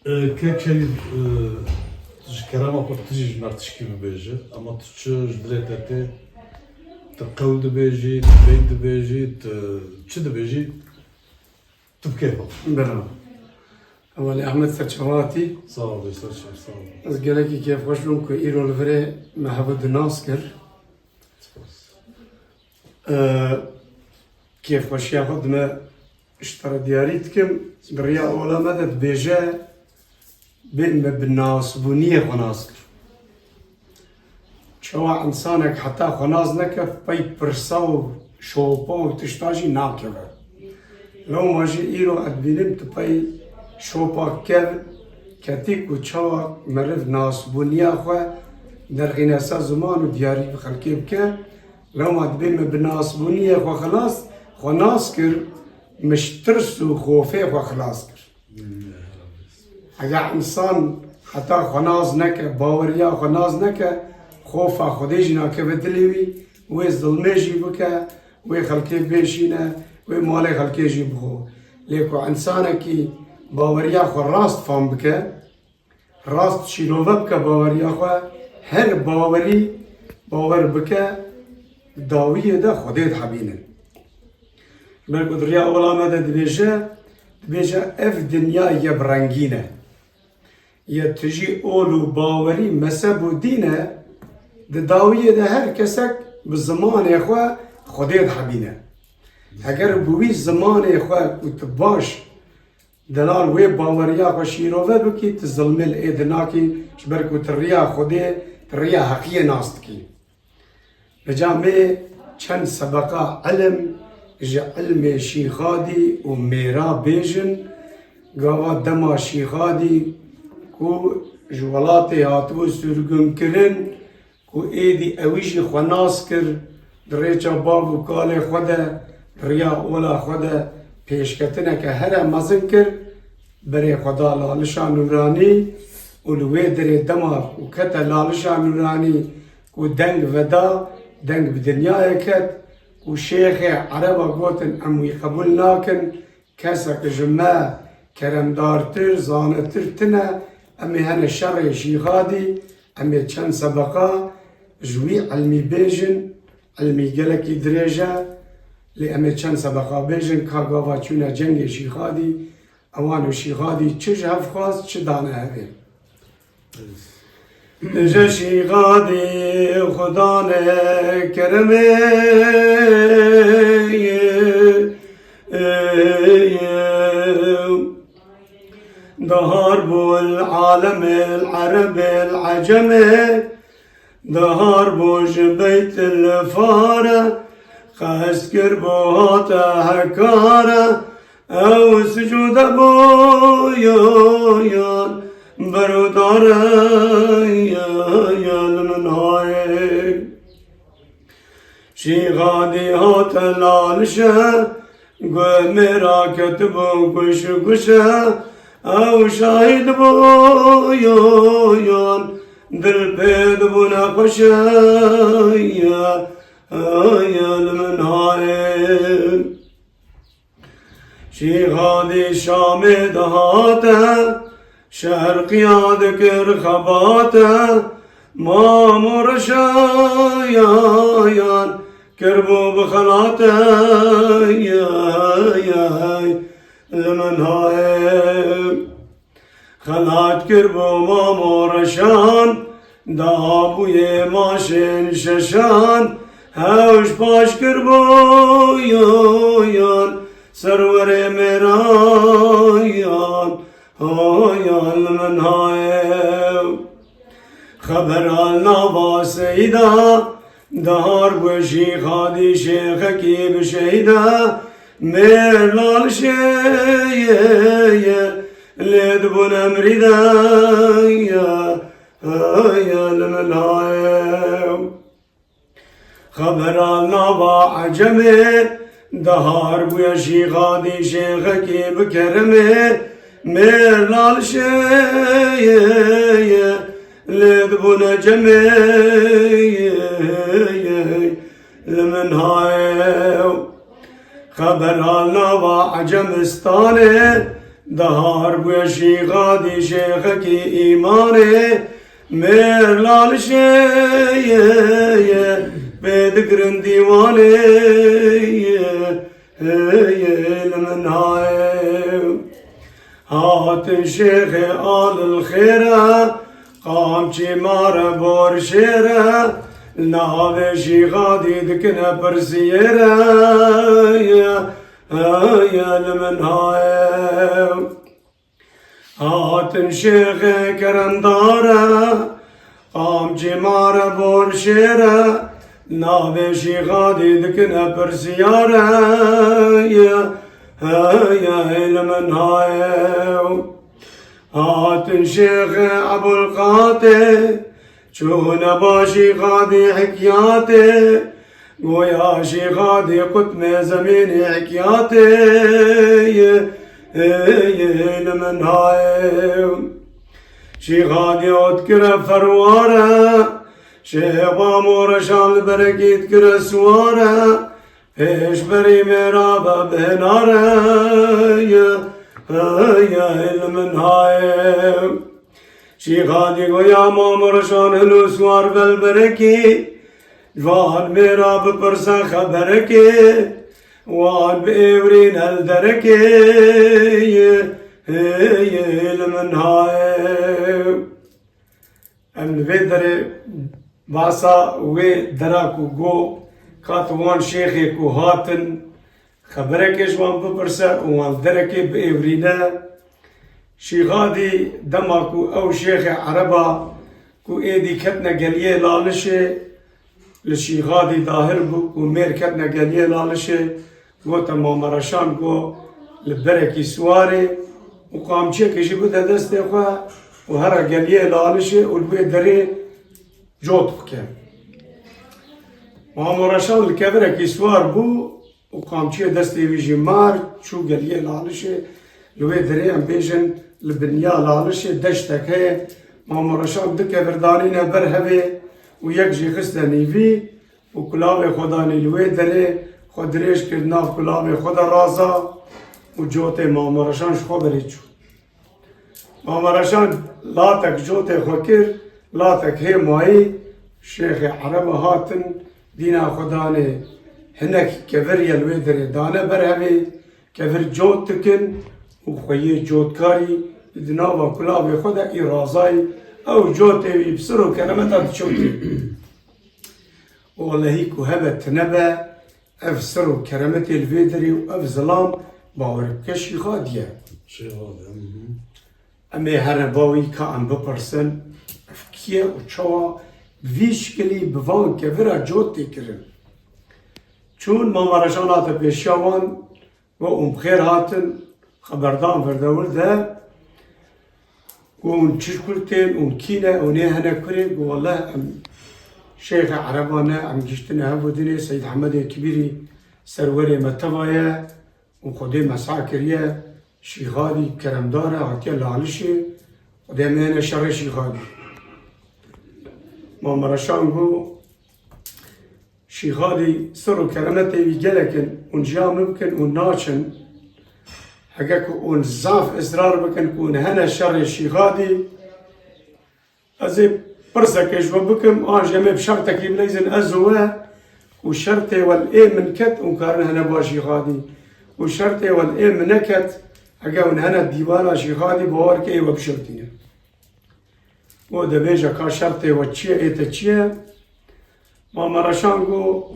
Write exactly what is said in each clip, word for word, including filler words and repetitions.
E, Kek Şerîf, e, ji kerema xwe tu jî ji me tişkî bibêje, ama tu çi ji dilê te tê, tu qewl dibêjî, tu beyt dibêjî, tu çi dibêjî, tu bi kêfa xwe. Bira. Ewelî Ehmed, ser çava hatî. Sağ ol, ser çava, sağ ol. Ez gelekî kêfxweş bûm ku îro li virê me hev du nas kir. Spas. E, kêfxweşiya xwe dime ji te re diyarî dikim. Di riya ola me de dibêje, bê me bi nasbûniyê xwe nas kir. Çawa însanek heta xwe nas neke, pey pirsa û şopa û tişta jî nakeve. Lewma jî îro ez dibînim tu pey şopa kev ketî ku çawa meriv nasbûniya xwe derxîne ser ziman û diyarî bi xelkê bike. Lewma dibê me bi nasbûniyê xwe xilas, xwe nas kir, min ji tirs û xofê xwe xilas kir. Eger însan heta xwe nas neke, baweriya xwe nas neke, xofa Xwedê jî nakeve dilê wî, wê zilmê jî bike, wê xelkê bêşîne, wê malê xelkê jî bixwe. Lê ku însanekî baweriya xwe rast fam bike, rast şîrove bike baweriya xwe, her bawerî bawer bike, dawiyê de Xwedê dihebîne. Ji ber ku di riya ola me de dibêje, dibêje, ev dinya ye bi rengîn e. Ye tijî ol û bawerî, mezheb û dîn e, di dawiyê de her kesek bi zimanê xwe Xwedê dihebîne. Eger bi wî zimanê xwe ku tu baş delal wê baweriya xwe şîrove bikî, tu zilmê li êdî nakî, ji ber ku tu riya Xwedê, tu riya heqiyê nas dikî. Rica me çend sebeqa ilim ji ilmê Şîxadî û Mêra bêjin, gava dema Şîxadî ku ji welatê hatibû sürgûnkirin, ku êdî ewî jî xwe nas kir, di rêça bav û kalê xwe de, di riya ola xwe de pêşketineke here mezin kir, berê xwe da Lalişa Nûranî û li wê derê dema ku kete Lalişa Nûranî ku deng veda, deng bi dinyayê ket, ku şêxê ereba gotin, em wî qebûl nakin, kesek ji me keremdartir, zanetir tine, em ê hene şerê Şîxadî, em ê çend sebeqa ji wî ilmî bêjin, ilmî gelekî dirêj e, lê em ê çend sebeqa bêjin, ka gava çûne cengê Şîxadî, ewan û Şîxadî çi ji hev xwest, çi dane hevê. Dije Şîxadî Xudanê keremê, dahar bû el alemê, el erebê, el ecemê, dahar bû ji Beytil Fare, qest kir bû hate hekare, ew sicûde bû yan berûdare, ya, ya li min hayê. Şîxadî hate Lalişe, guh mêra ketibû guş guş e, ew şahîd bû yan dil pê dibûne xweş e, ya, ya li min hayê. Şîxadî Şamê dihate, şerqiya dikir xebate, Mamo Reşayan kiribû bi xelate, yey, yey, li min hayê. Xelat kiribû Mamo Reşan, dabûyê maşên şeşan, hewş paş kiribû yoyan, serwerê mêrayan, hoyan li min hayê. Xebera nava seyda, dahar bû Şîxadî şêxekî bi şehîda, mêr Lalişê ye, lê dibûne mirîde ye, ye li min hayê. Xebera nava ecemê, dahar bûye Şîxadî şêxekî bi keremê, mêr Lalişê ye, lê dibûne cemê, ye, ye, li min hayê. Xebera nava Ecemistanê, Dahar bûye Şîxadî şêxekî îmanê, mêr lalişê ye, ye, pê dikirin dîwanê ye, ye, ye, li min haye. Hatin şêxê alil xêre, qamçî mare bor şêre, navê Şîxadî dikine pirsiyêre, ye, ye, ye, li min haye. Hatin şêxê keremdare, qamçî mare bor şêre, navê Şîxadî dikine pirsiyare, ye, ye, ye, li min haye. Hatin şêxê Ebulqatê, çûne ba Şîxadî hikyatê, goya Şîxadî qutmê zemînî hikyatê, ye, ye, ye, li min haye. Şîxadî ot kire ferware, şêx Mamoreşan li berekî dikire siware, pêşberî mêrabe bihênare, ye, ye, ye, li min haye. Şîxadî goya Mamoreşan hilo siwar be li berekî, ji van mêra bipirse xeberekê, wan bi êvrîn hel derekê, ye, ye, ye, li min haye. Em li vê derê basa wê dera ku go kat wan şêxê ku hatin, xeberekê ji wan bipirse û wan derekê biêvrîne. Şîxadî dema ku ew şêxê ereba ku êdî ketine geliyê Lalişê, li Şîxadî dahir bû ku mêr ketine geliyê Lalişê, gote Mamereşan go li berekî siwarê û qamçiyekê jî bide destê xwe û here geliyê Lalişê û li wê derê cot bike. Mamoreşan li kevirekî siwar bû û qamçiyê destê wî jî mar, çû geliyê Lalişê. Li wê derê em bêjin li binya Lalişê deştek heye. Mamoreşan du kevir danîne ber hevê û yek jî xiste nîvî û kulavê xwe danî li wê derê, xwe dirêj kir nav kulavê xwe de raza û cotê Mamoreşan ji xwe berê çû. Mamereşan latek cotê xwe kir, latek hê mayî, şêxê ereba hatin, dîna xwe danê hinek kevir ye li wê derê dane ber hevê, kevir cot dikin û xweyê cotkarî di nava kulavê xwe de î razayî, ew cotê wî bi sir û keremeta diçotê. Û welehî ku hebe tine be, ev sir û keremetê li vê derê û ev zilam, bawer bike, Şîxadî ye. Şêxadî, hı hı. Em ê here ba wî ka em bipirsin, ev kî ye û çawa bi vî şikilî bi van kevira cot tê kirin? Çûn Mamereşan hate pêşiya wan, go hûn bi xêr hatin, xeberdan vir de wir de. Go hûn çi kur tên, hûn kî ne, hûn ê hene kurê? Go wele em şêxê ereba ne, em gihiştine hev û dinê Seyyid Hemedê Kibîrî serwerê me teva ye û Xwedê me seh kiriye, Şîxadî keremdar e, hatiye Lalişê, Xwedê me hene şerê Şîxadî. Mamereşan go, Şîxadî sir û keremetê wî gelek in, hûn ji ya min bikin, hûn naçin. Heke ku hûn zaf israr bikin ku hûn hene şerê Şîxadî, ez ê pirsekê ji we bikim, an jî em ê bi şertekî bileyzin ez û we, û şertê we li ê min ket, hûn karin hene ba Şîxadî. Û şertê we li ê min neket, heke hûn hene dîwana Şîxadî, bawer ke ê we bişewitîne. Û dibêje ka şertê we çi ye, ê te çi ye? Mamereşan go,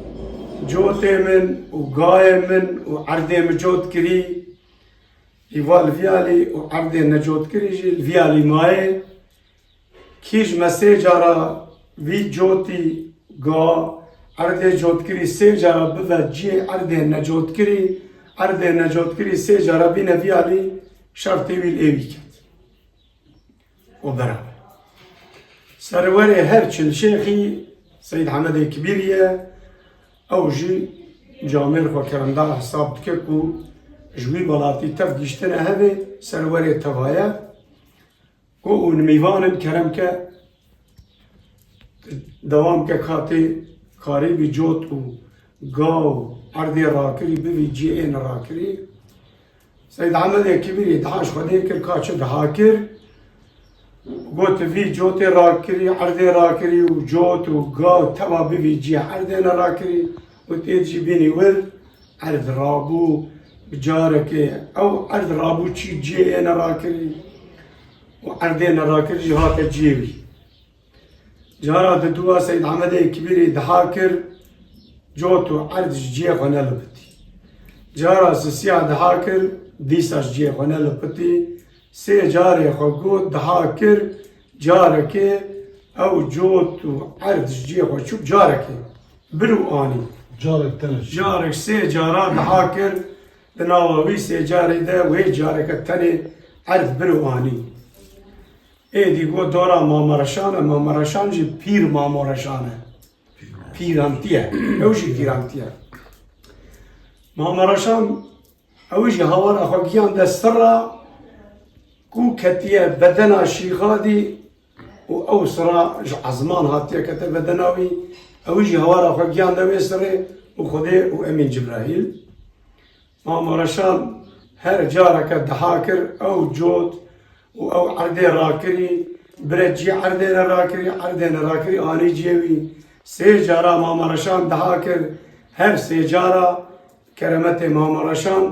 cotê min û gayê min û erdê min cot kirî, îva li vî alî û erdê necotkirî jî li vî alî mayê. Kî ji me sê cara vî cotî ga, erdê cotkirî sê cara bive cihê erdê necotkirî, erdê necotkirî sê cara bîne vî alî, şertê wî li ê wî ket. û beraber. Serwerê her çil şêxî Seyyid Hemedê Kibîrî ye, ew jî camêr xwe keremdar hesab dike ku ji wî welatî tev gihiştine hevê, serwerê teva ye. Ku hûn mîvan in, kerem ke dewam ke katê karî bî cot û ga û erdê rakirî bivî cihê nerakirî. Seyd Ehmedê Kibîrî diha ji Xwedê kir, ka çi diha kir? Got, vî cotê rakirî, erdê rakirî û cot û gav teva bivî ciyê erdê nerakirî û tê jî bînî wir erd rabû bi carekê. Ew erd rabû çî ciyê nerakirî û erdê nerakirî jî hate ciyê wî. Cara diduwa Seyd Ehmedê Kibîrî diha kir, cot û erd ji ciyê xwe nelipitî. Cara sisiya diha kir, dîsa ji ciyê xwe nelipitî. Sê carê xwe got, diha kir, carekê ew cot û erd ji ciyê xwe çû, carekê bir û anî. Carek tenê. Carek sê cara diha kir, di nava wî sê carê de wê careke tenê erd bir û anî. Êdî got dora Mame Reşan e, Mame Reşan jî pîr Mamo Reşan e. Pîrantiye. Ew jî pîrantiye. Mame Reşan, ew jî hawara xwe giyande sirra ku ketiye bedena Şîxadî û ew sirra ji ezman hatiye kete bedena wî. Ew jî hawara xwe giyande wê sirrê û Xwedê û Emîn Cibrahîl. Mame Reşan her careke diha kir, ew cot û ew erdê rakirî, bire cî erdê nerakirî, erdê nerakirî anî ciyê wî. Sê cara Mame Reşan diha kir, her sê cara keremetê Mame Reşan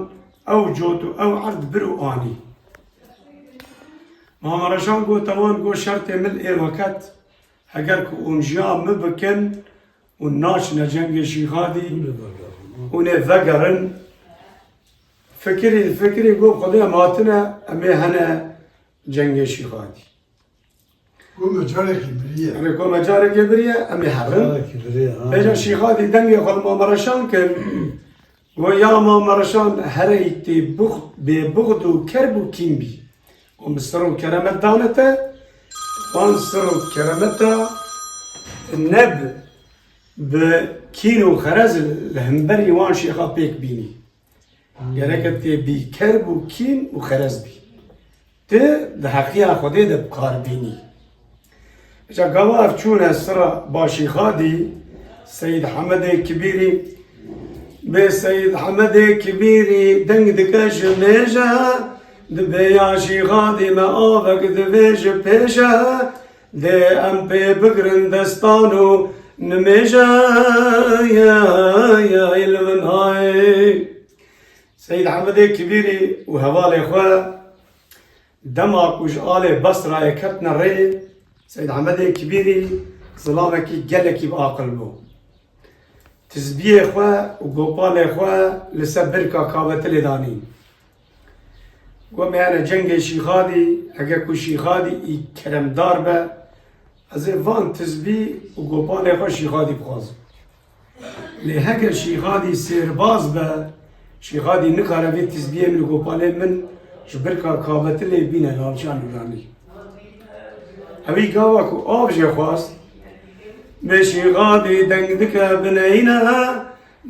ew cot û ew erd bir û anî. Mame Reşan gote wan, got, şertê min ê weket, heger ku hûn ji ya min bikin, û naçine cengê Şîxadî, hûn ê vegerin. Fikirî, fikirî got, Xwedê em hatine, em ê hene cengê Şîxadî. Got, me carekî biriye. Erê, got, me carekê biriye, em ê herin. Carekî biriye, ha. Vêca Şîxadî dengê xwe li Mame Reşan kir. Got, ya Mame Reşan, herey tê bux-, bê buxd û kerb û kîn bî. Wan bi sir û keremet dane te, wan sir û keremeta ne bi, bi kîn û xerez li hemberî wan şêxa pêk bînî. Gereke tê bî kerb û kîn û xerez bî. Tu di heqiya Xwedê de bi kar bînî. Îca gava ev çûne sira ba Şîxadî, Seyîd Hemedê Kibîrî, bê Seyîd Hemedê Kibîrî deng dike ji mêje, dibê ya Şîxadî me avek divê ji pêşe, dê em pê bigirin destan û nimêje, ye, ye, li min hayê. Seyîd Hemedê Kibîrî û hevalê xwe dema ku ji alê Besrayê ketine rê, Seyîd Hemedê Kibîrî zilamekî gelekî bi aqil bû. Tizbiyê xwe û gopalê xwe li ser birka kavetilê danîn. Got, me hene cengê Şîxadî, heke ku Şîxadî î keremdar be, ez ê van tizbî û gopalê xwe Şîxadî bixwazim. Lê heger Şîxadî sêrbaz be, Şîxadî nikare vê tizbiyê min û gopalê min ji birka kavetilê bîne li Alçan Nûranî. Ewî gava ku av jê xwast, bê Şîxadî deng dike bineyne,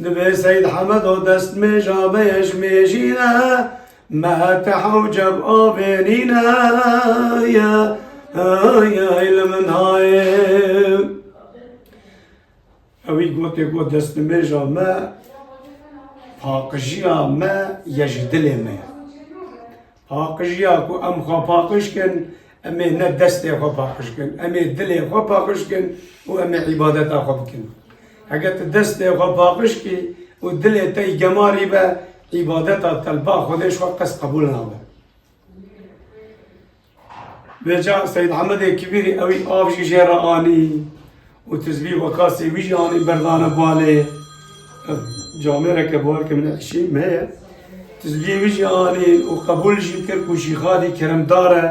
dibê Seyîd Hemedo destmêja me ye ji mêjîne, me hete hewce bi avê nîne, ye, ye, li min hayê. Ewî gotê got, destnimêja me, paqijiya me ye ji dilê me ye. Paqijiya ku em xwe paqij kin, em ê ne destê xwe paqij kin, em ê dilê xwe paqij kin û em ê îbadeta xwe bikin. Heke tu destê xwe paqij kî û dilê te yî gemarî be, îbadeta te li ba Xwedê ji xwe qet qebûl nabe. Vêca Seyîd Hemedê Kibîrî ewî av jî jê re anî û tizbî wekasê wî jî anî berdane balê. Ev camêreke bawer ke min eşî me ye. Tizbiyê wî jî anî û qebûl jî kir ku Şîxadî keremdar e.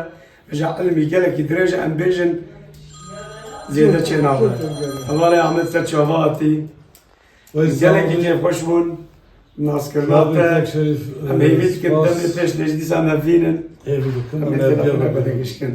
Vêca ilmî gelekî dirêj e, em bêjin zêde çê nabe. Hevalê Ahmet ser çava hatî. Gelekî kêfxweş bûn naskirina te. Em hêvî dikin demê pêş lê ji dîsa me vînin. Hêvî dikin, em ê me telefona biyar xwe bikin. Digişkin.